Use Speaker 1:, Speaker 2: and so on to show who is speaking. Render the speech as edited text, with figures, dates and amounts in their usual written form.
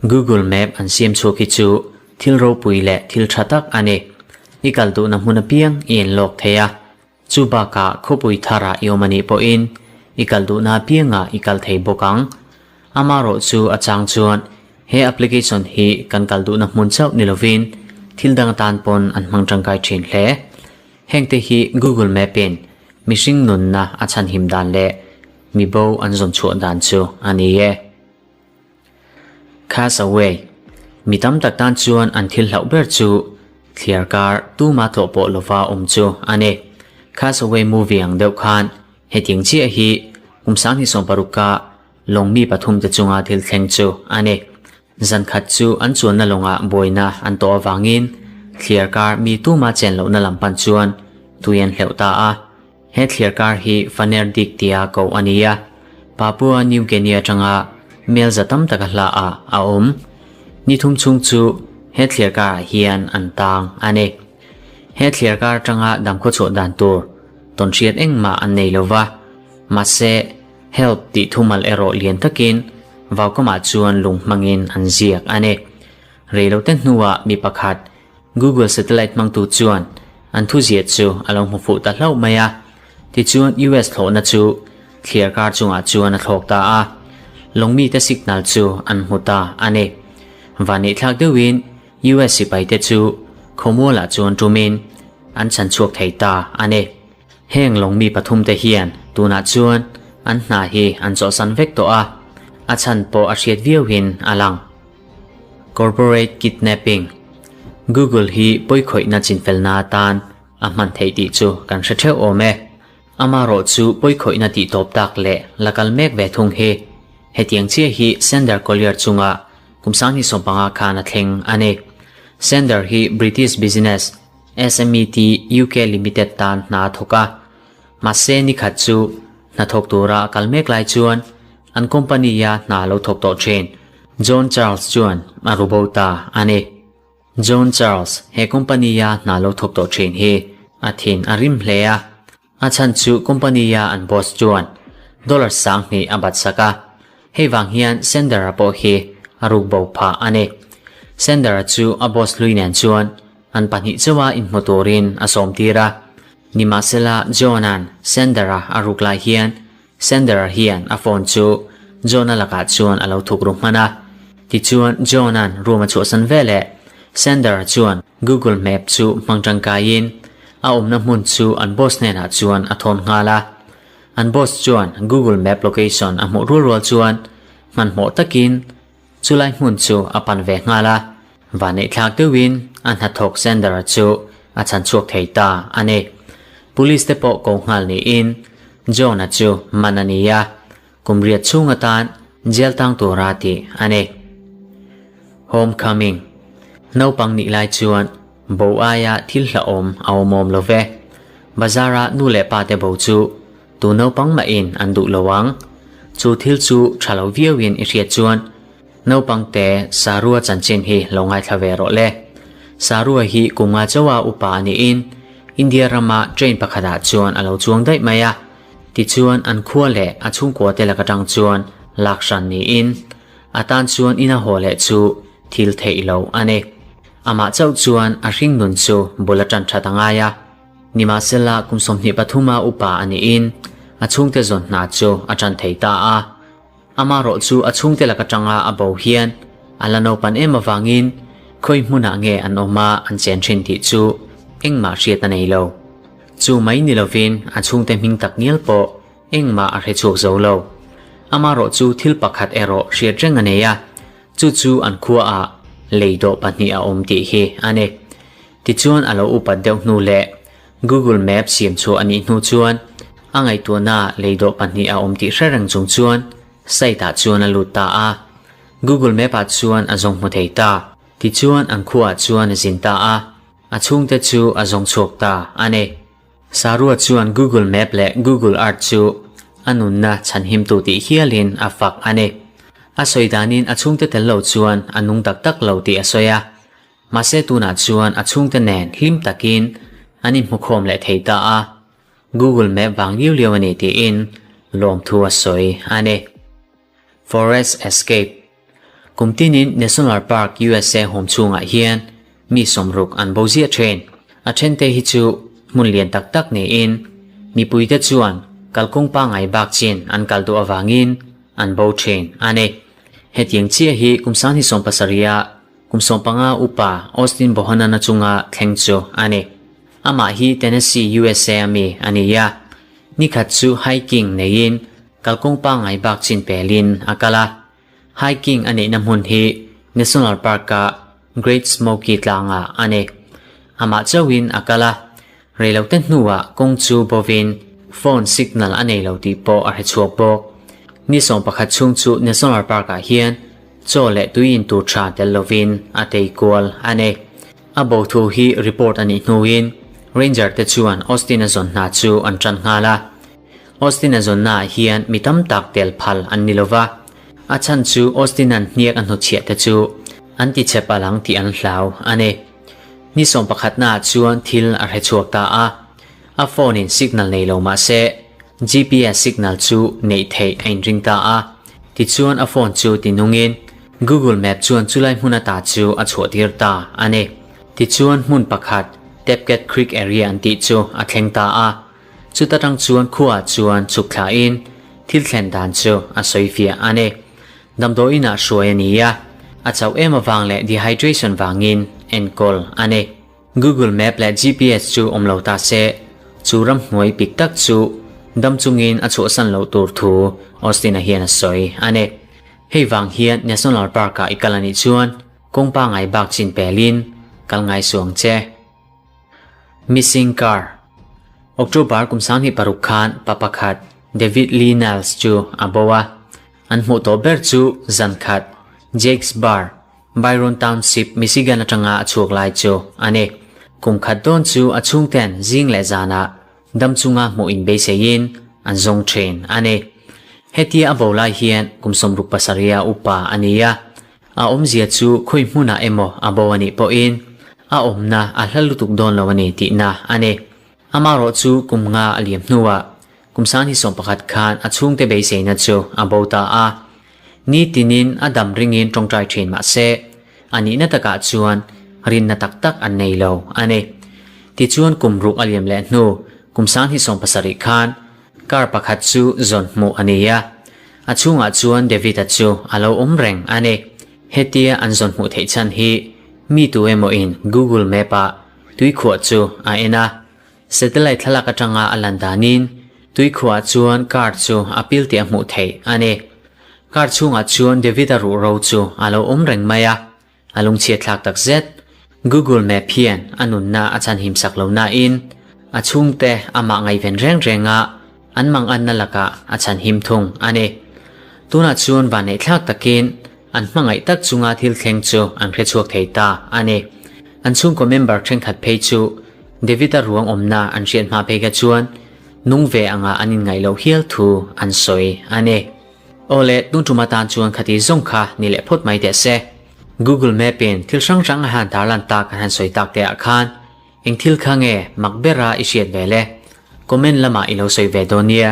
Speaker 1: Google Map an siam chhuak hi chu thil ropui leh thil tha tak a ni. I kal duhna hmun apiang i enlawk thei a, chu bakah khawpui tharah i awm a nih pawhin i kal duhna apiangah i kal thei bawk ang. Amaherawh chu a chang chuan he application hi kan kal duhna hmun chauh ni lovin thil dang atan pawn an hmang tangkai thin hle. Hengte hi Google Map in mihring nunna a chhanhim dan leh mi bo an zawn chhuah dan chu a ni e. Castaway, Mi tam tak tan chuan an thil hlauh ber chu thliar kar tuma tlawh pawh lova awm chu a ni. Castaway movie ang deuh khan hetiang chiah hi kum sanghnih sawmparuka lawng mi pathumte chunga thil thleng chu a ni. Zan khat chu an chuanna lawngah buaina an tawh avangin thliar kar mi tuma chen lohna lam pan chuan tui an hleuh ta a. He thliar kar hi Faner Dik tia koh a ni a, Papua New Guinea atanga mel za tam taka hla ah a awm. Ni thum chhung chu he thliar karah hian an tang a ni. He thliar kar atanga damkhaw chhuah dan tur tawnhriat engmah an nei lova, mahse help tih thumal erawh lian takin vaukamah chuan lung hmangin an ziak a ni. Reilote hnuah mi pakhat Google Satellite hmangtu chuan an thuziah chu a lo hmu fuh ta hlauh mai a. Tichuan US thlawhna chu thliar kar chungah chuan a thlawk ta a, lawngmite signal chu an hmu ta a ni. Vanneihthlak deuhin US sipaite chu khawmualah chuan tumin an chhan chhuak thei ta a ni. Heng lawngmi pathumte hian tunah chuan an hna hi an chawhsan vek tawh a, a chhan pawh a hriat viauhin a lang. Corporate Kidnapping, Google hi pawikhawihna chinfelna atan a hman theih tih chu kan hre theuh awm e. Amaherawh chu pawikhawihna tih tawp tak leh la kal mek ve thung hi hetiang chiah hi Sander Collier chunga kum 2015 khan a thleng a ni. Sander hi British business SMET UK Limited tan hna a thawk a, mahse nikhat chu hnathawk tura a kal mek lai chuan An company-a hna lo thawk tawh thin John Charles chuan a ru bo ta a ni. John Charles he company-a hna lo thawk tawh thin hi a thin a rim hle a, a chhan chu company-a an boss chuan dollar 2000 a bat sak a, hei vang hian Sender-a pawh hi a ruk bo phah a ni. Sender-a chu a boss hlui nen chuan an pahnih chauha inhmu turin a sawm tir a, nimahsela John-a'n Sender-a a ruk lai hian Sandra hian a phone chu John-a lakah chuan a lo thuk ru hman a. Tichuan John-a'n room a chhuahsan veleh Sandra chuan Google Map chu hmang tangkaiin a awmna hmun chu an boss hnenah chuan a thawn nghal a. An boss chuan Google Map location a hmuh rual rual chuan hmanhmawh takin Chulai hmun chu a pan ve nghal a, vanneihthlak deuhin a hnathawk Sandra chu a chhan chhuak thei ta a ni. Police te pawh ko nghal niin John-a chu man a ni a, kum riat chhung atan jail tang tura tih a ni. Homecoming Naupang nih lai chuan bo aia thil hlauhawm a awmawm lo ve. Bazar-a nu leh pa te bo chu Tu naupang mahin an duh lo ang. Chu thil chu tha lo viauin i hriat chuan naupang te Sarua chanchin hi lo ngaithla ve rawh le. Sarua hi kum nga chauha upa a niin India rama train pakhatah chuan a lo chuang daih mai a. Tichuan an khua leh a chhungkua te lak atang chuan lak hran niin a tan chuan ina haw leh chu thil theih lo a ni. Amah chauh chuan a hringnun chu bul a tan that a ngai a. Nimahsela, kum 23 a upa a niin a chhungte zawn hna chu a tan thei ta a. Amaherawh chu a chhungte lak atanga a bo hian a la naupan em avangin khawi hmunah nge an awm a an chen thin tih chu engmah hriat a nei lo. Chu mai ni lovin a chhungte hming tak ngial pawh engmah a hre chhuak zo lo. Amaherawh chu thil pakhat erawh hriat reng a nei a, chu chu an khuaah lei dawh pahnih a awm tih hi a ni. Tichuan a lo upat deuh hnu leh Google Map siam chhuah a nih hnu chuan a ngaihtuahna lei dawh pahnih a awm tih hre reng chung chuan site ah chuan a lut ta a. Google Map ah chuan a zawng hmu thei ta. Tichuan an khuaah chuan a zin ta a, a chhungte chu a zawng chhuak ta a ni. Sarua chuan Google Map leh Google Earth chu a nunna chhanhimtu tih hialin a fak a ni. A sawi danin a chhungte tel lo chuan a nung tak tak lo tih a sawi a. Mahse tunah chuan a chhungte nen hlim takin an inhmukhawm leh thei ta a, Google Map vang liu liau a ni tiin lawmthu a sawi a ni. Forest Escape. Kum tinin National Park USA hawm chhungah hian mi sawmruk an bo ziah thin. A thente hi chu hmun lian tak tak niin mipuite chuan kalkawng pangngai bak chin an kal duh avangin an bo thin a ni. Hetiang chiah hi kum sanghnih sawmpasarih-a kum sawmpanga upa Austin Bohannon-a chunga thleng chu a ni. Amah hi Tennessee, USA a mi a ni a. Nikhat chu hiking neiin kalkawng pangngai bak chin pelin a kal a. Hiking a neihna hmun hi National Park-a Great Smoky tlangah a ni. Amah chauhin a kal a, reilote hnuah kawng chu bovin phone signal a nei lo tih pawh a hre chhuak bawk. Ni 11 chhung chu National Park-ah hian chaw leh tui in tur tha tel lovin a tei kual a ni. A bo thu hi report a nih hnuin Ranger te chuan Austin-a zawn hna chu an tan nghal a. Austin-a zawnnaah hian mi tam tak tel phal an ni lo va, a chhan chu Austin-a'n hniak a hnawtchhiah te chu an ti chhe palh ang tih an hlau a ni. Ni sawmpakhatnaah chuan thil a hre chhuak ta a, a phone-in signal nei lo mah se GPS signal chu neih theih a inring ta a, tichuan a phone chu ti nungin Google Map chuan chulai hmun ata chu a chhuahtir ta a ni. Tichuan hmun pakhat Tapcat Creek area an tih chu a thleng ta a. Chuta tang chuan khuaah chuan chhuk thlain thil thlen dan chu a sawi fiah a ni. Damdawiinah hruai a ni a, a chauh em avang leh dehydration vangin enkawl a ni. Google Map leh GPS chu awm lo ta se, chu ramhnuai pik tak chu dam chungin a chhuahsan loh tur thu Austin-a hian a sawi a ni. Hei vang hian National Park-ah i kal a nih chuan kawng pangngai bak chin pelin kal ngai suang che. Missing Car, October kum 2006 khan pa pakhat David Lee Niles chu a bo a, an hmuh tawh ber chu zan khat Jake's Bar, Byron Township, Michigan atanga a chhuak lai chu a ni. Kum khat dawn chu a chhungten zing leh zanah dam chunga hmuh inbeiseiin an zawng thin a ni. Hetia a bo lai hian kum 67 a upa a ni a, A awmzia chu khawi hmunah emaw a bo a nih pawhin a awmna a hla lutuk dawn lo a ni tihna a ni. Amaherawh chu kum nga a liam hnuah kum 2011 khan a chhungte beiseina chu a bo ta a. Ni tinin a dam ringin tawngtai thin mah se a nihna takah chuan rinna tak tak an nei lo a ni. Tichuan kum ruk a liam leh hnu kum 2017 khan Car pakhat chu zawn hmuh a ni a, a chhungah chuan David-a chu a lo awm reng a ni. Hetia an zawn hmuh theih chhan hi mi tu emaw-in Google Map-ah tuikhuah chu a en a, satellite thlalak atanga a lan danin tuikhuah chuan car chu a pil tih a hmuh theih a ni. Car chhungah chuan David-a ruhro chu a lo awm reng mai a. A lungchhiat thlak tak zet. Google Map hian a nunna a chhanhim sak lo nain a chhungte amah ngaihven reng renga an manganna lakah a chhanhim thung a ni. Tunah chuan vanneih thlak takin an hmangaih tak chunga thil thleng chu an hrechhuak thei ta a ni. An chhungkaw member thenkhat phei chu David-a ruang awmna an hriat hma phei kha chuan nung ve anga an inngaih loh hial thu an sawi a ni. Aw le, tun tum atan chuan khati zawng kha ni leh phawt mai teh se. Google Map in thil hrang hrang a han tarlan tak an han sawi tak te ah khan eng thil kha nge mak bera i hriat ve le? Comment lamah i lo sawi ve dawn nia.